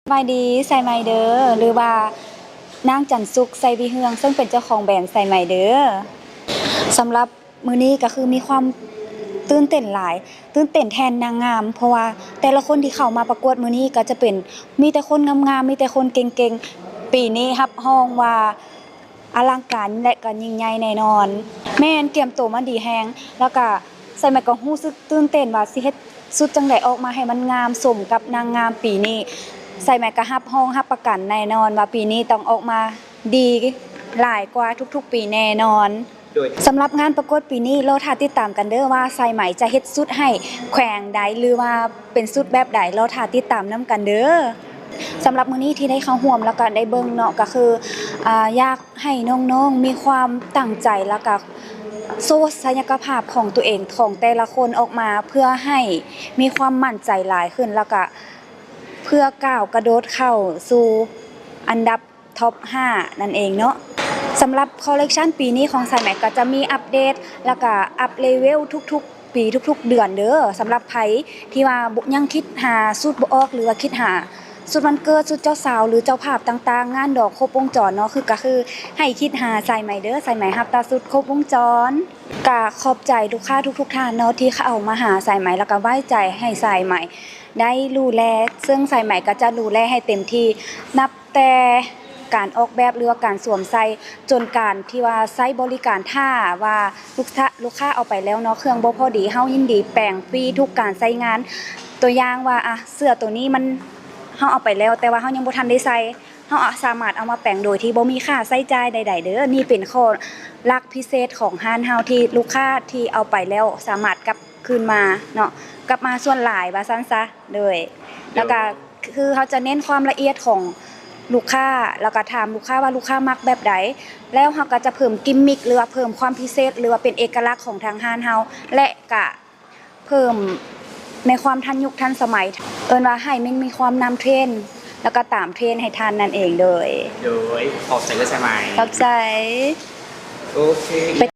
ສະບາຍດີ ສາຍໃໝເດີ ຫຼືວ່ານາງຈັນສຸກ ໄຊວິເຮືອງ ເຊິ່ງເປັນເຈົ້າຂອງແບຣນສາຍໃໝເດີ. ສຳລັບມື້ນີ້ກໍຄືມີຄວາມຕື່ນເຕັ້ນຫຼາຍ, ຕື່ນເຕັ້ນແທນນາງງາມ ເພາະວ່າແຕ່ລະຄົນທີ່ເຂົ້າມາປະກວດມື້ນີ້ກໍຈະເປັນ ມີແຕ່ຄົນງາມໆ ມີແຕ່ຄົນເກັ່ງໆ. ປີນີ້ຮັບຮອງວ່າ ອະລັງການ ແລະ ກໍຍິ່ງໃຫຍ່ແນ່ນອນ. ແມ່ນ, ກຽມໂຕມາດີແຮງ ແລ້ວກະສາຍໃໝກໍຮູ້ສຶກຕື່ນເຕັ້ນວ່າຊິເຮັດຊຸດຈັ່ງໃດອອກມາໃຫ້ມັນງາມສົມກັບນາງງາມປີນີ້. ສາຍໃໝກໍຮັບຮອງຮັບປະກັນແນ່ນອນວ່າປີນີ້ຕ້ອງອອກມາດີຫຼາຍກວ່າທຸກໆປີແນ່ນອນ. ໂດຍ ສຳລັບງານປະກວດປີນີ້ ລໍຖ້າຕິດຕາມກັນເດີວ່າສາຍໃໝຈະເຮັດຊຸດໃຫ້ແຂວງໃດ ຫຼືວ່າເປັນຊຸດແບບໃດ ລໍຖ້າຕິດຕາມນຳກັນເດີ. ສຳລັບມື້ນີ້ທີ່ໄດ້ເຂົ້າຮ່ວມ ແລ້ວກໍໄດ້ເບິ່ງເນາະ ກໍຄື ອາ ຢາກໃຫ້ນ້ອງໆມີຄວາມຕັ້ງໃຈ ແລ້ວກໍໂຊໄສຍະກະພາບຂອງຕົວເອງ ຂອງແຕ່ລະຄົນອອກມາ ເພື່ອໃຫ້ມີຄວາມໝັ້ນໃຈຫຼາຍຂຶ້ນ ແລ້ວກໍເພື່ອກ້າວກະໂດດເຂົ້າສູ່ອັນດັບ ທັອບຫ້ານັ້ນເອງເນາະ. ສຳລັບຄໍເລັກຊັນປີນີ້ຂອງສາຍໃໝກໍຈະມີອັບເດດ ແລ້ວກະອັບເລເວວທຸກໆປີ ທຸກໆເດືອນເດີ. ສຳລັບໃຜທີ່ວ່າບໍ່ ຍັງຄິດຫາຊຸດບໍ່ອອກ ຫຼືວ່າຄິດຫາຊຸດວັນເກີດ ຊຸດເຈົ້າສາວ ຫຼືເຈົ້າພາບຕ່າງໆ ງານດອງຄົບວົງຈອນເນາະ ຄື ກໍຄືໃຫ້ຄິດຫາສາຍໃໝເດີ. ສາຍໃໝຮັບແຕ່ຊຸດຄົບວົງຈອນ. ກະຂອບໃຈລູກຄ້າທຸກໆທ່ານເນາະ ທີ່ເຂົ້າມາຫາສາຍໃໝ ແລ້ວກະໄວ້ໃຈໃຫ້ສາຍໃໝໄດ້ດູແລ ເຊິ່ງສາຍໃໝກໍຈະດູແລໃຫ້ເຕັມທີ່ ນັບ ແຕ່ການອອກແບບ ຫຼືວ່າການສວມໃສ່ ຈົນການທີ່ວ່າໃຊ້ບໍລິການ ຖ້າວ່າລູກຄ້າ ລູກຄ້າເອົາໄປແລ້ວເນາະ ເຄື່ອງບໍ່ພໍດີ ເຮົາຍິນດີແປງຟຣີທຸກການໃຊ້ງານ. ຕົວຢ່າງວ່າ ອາ ເສື້ອໂຕນີ້ມັນ ເຮົາເອົາໄປແລ້ວ ແຕ່ວ່າເຮົາຍັງບໍ່ທັນໄດ້ໃສ່ ເຮົາສາມາດເອົາມາແປງໂດຍທີ່ບໍ່ມີຄ່າໃຊ້ຈ່າຍໃດໆເດີ. ນີ້ເປັນຂໍ້ຫຼັກພິເສດຂອງຮ້ານເຮົາ ທີ່ລູກຄ້າທີ່ເອົາໄປແລ້ວສາມາດກັບຄືນມາເນາະ ກັບມາສ່ວນຫຼາຍວ່າຊັ້ນຊະ. ໂດຍ ແລ້ວກະ ຄືເຮົາຈະເນັ້ນຄວາມລະອຽດຂອງລູກຄ້າ ແລ້ວກະຖາມລູກຄ້າວ່າລູກຄ້າມັກແບບໃດ ແລ້ວເຮົາກໍຈະເພີ່ມກິມມິກ ຫຼືວ່າເພີ່ມຄວາມພິເສດ ຫຼືວ່າເປັນເອກະລັກຂອງທາງຮ້ານເຮົາ ແລະ ກະເພີ່ມໃນຄວາມທັນຍຸກທັນສະໄໝ ເອີ້ນວ່າໃຫ້ມັນມີຄວາມນຳເທຣນ ແລ້ວກໍຕາມເທຣນໃຫ້ທັນນັ້ນເອງ. ໂດຍ ໂດຍ ຂອບໃຈເດີສາຍໃໝ ຂອບໃຈ ໂອເຄ ໄປ